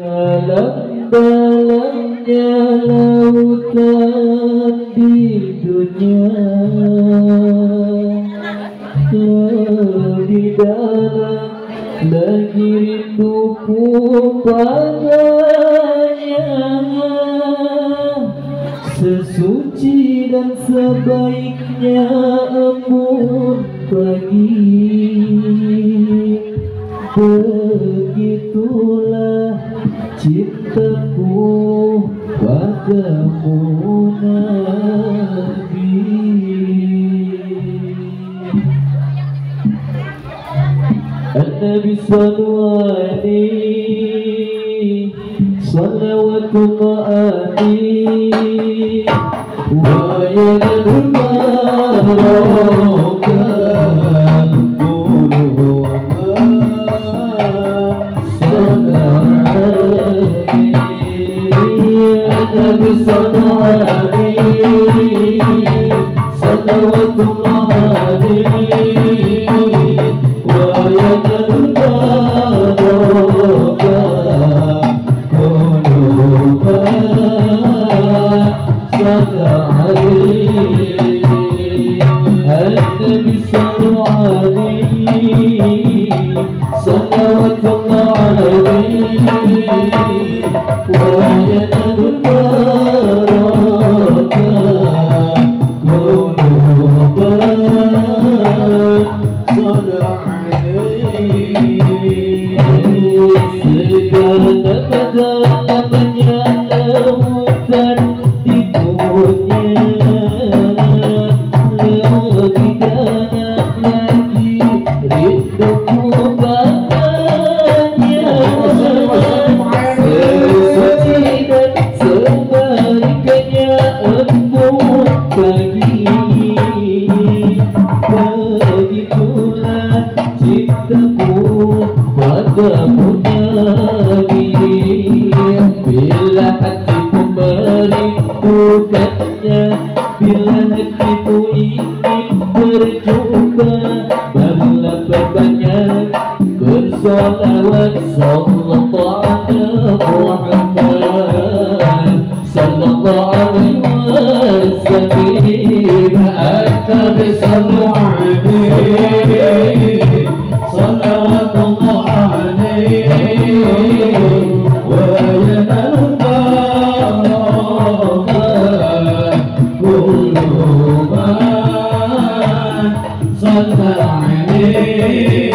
Dalam-dalamnya lautan di dunia, lebih dalam lagi rinduku padanya. Sesuci dan sebaiknya embun pagi, begitulah cintaku padamu Nabi. An-Nabi sallu alaihi, salawatullah alaihi, wa yanalul barokah. Nabi sallu alaihi, salawatullah alaihi, wa yanalul barokah kullu ma salla alaihi. An-Nabi sallu alaihi, salawatullah alaihi, wa yanalul barokah kullu ma salla alaihi. Segala dalamnya lautan di dunia, lebih dalam lagi rinduku padanya. Sesuci dan sebaiknya embun pagi, begitulah cintaku padamu Nabi. Bila hatiku merindukannya, bila hatiku ingin berjumpa, marilah berbanyak bersolawat sallallahu ala Muhammad, sallallahu alaihi wasallam. An-Nabi sallu alaihi, salawatullah alaihi, wa yanalul barokah kullu ma salla alaihi.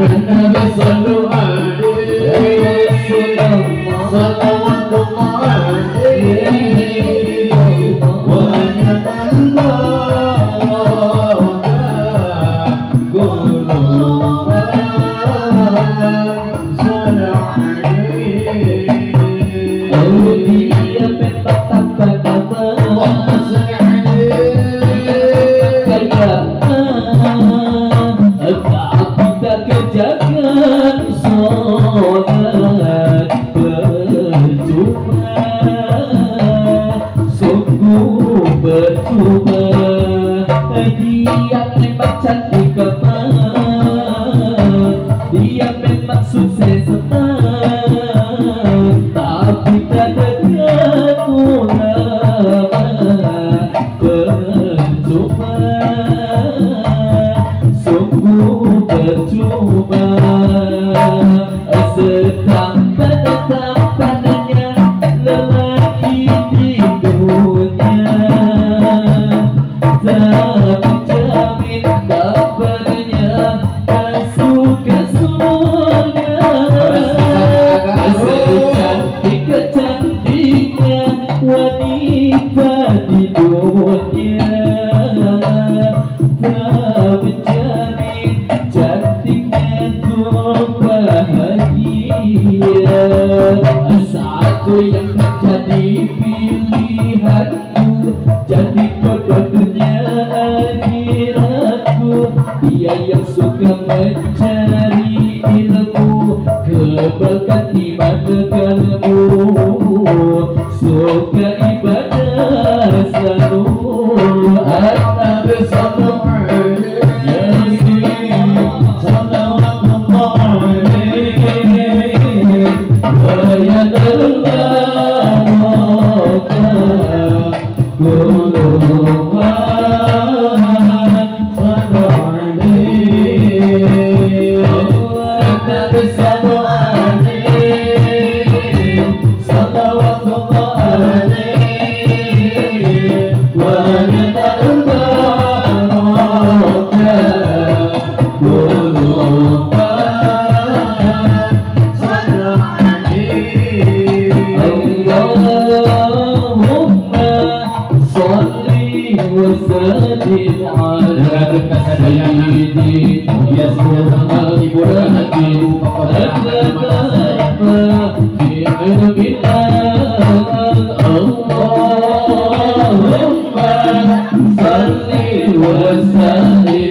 An-Nabi sallu alaihi, salawatullah alaihi, wa yanalul barokah kullu ma salla alaihi. Dia memang tanpa nama, tapi tak kerjakan solat percuma, sungguh percuma. Dia memang cantik kemar, dia memang sukses tapi tak dengan ulama percuma, sungguh percuma. Setampan-tampannya lelaki di dunia, tak menjamin kabarnya masuk ke surga. Secantik-cantiknya wanita di dunia, tak menjamin cantiknya tuh bahagia. Satu yang menjadi pilihanku, jadi jodoh dunia akhiratku. Dia yang suka mencari ilmu, keberkat iman kalbu, suka ibadah selalu. An-Nabi sallu alaihi, salawatullah alaihi, وسلم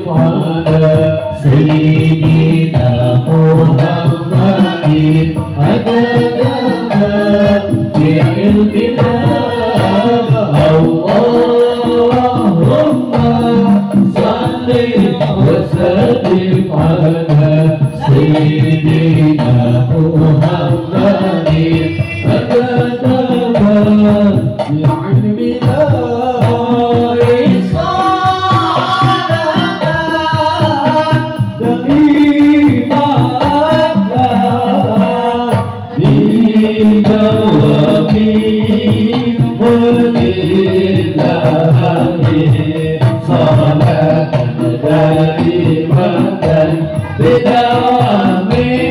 على سيدنا محمد في علم اللهم صل وسلم على سيدنا محمد أدانا في علم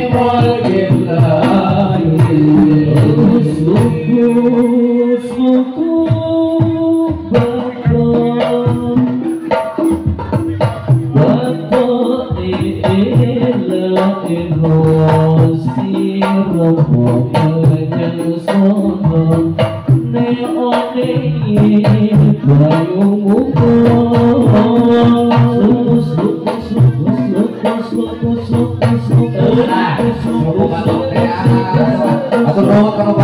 Allahumma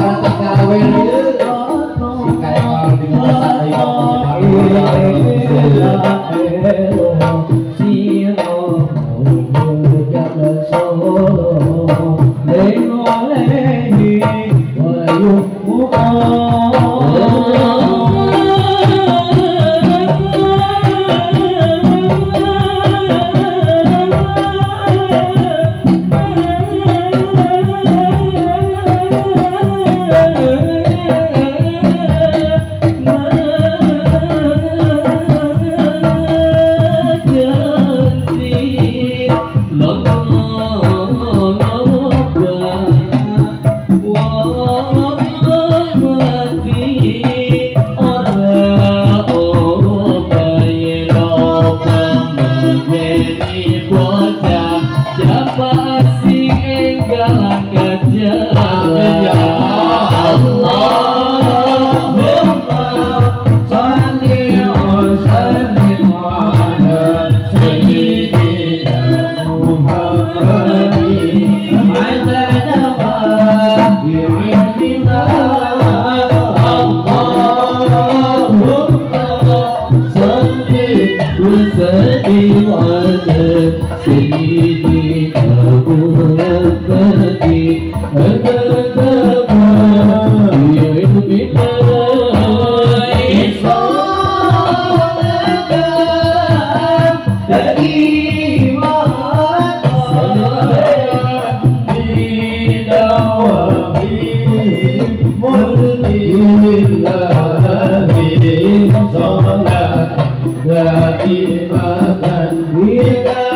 دائمة.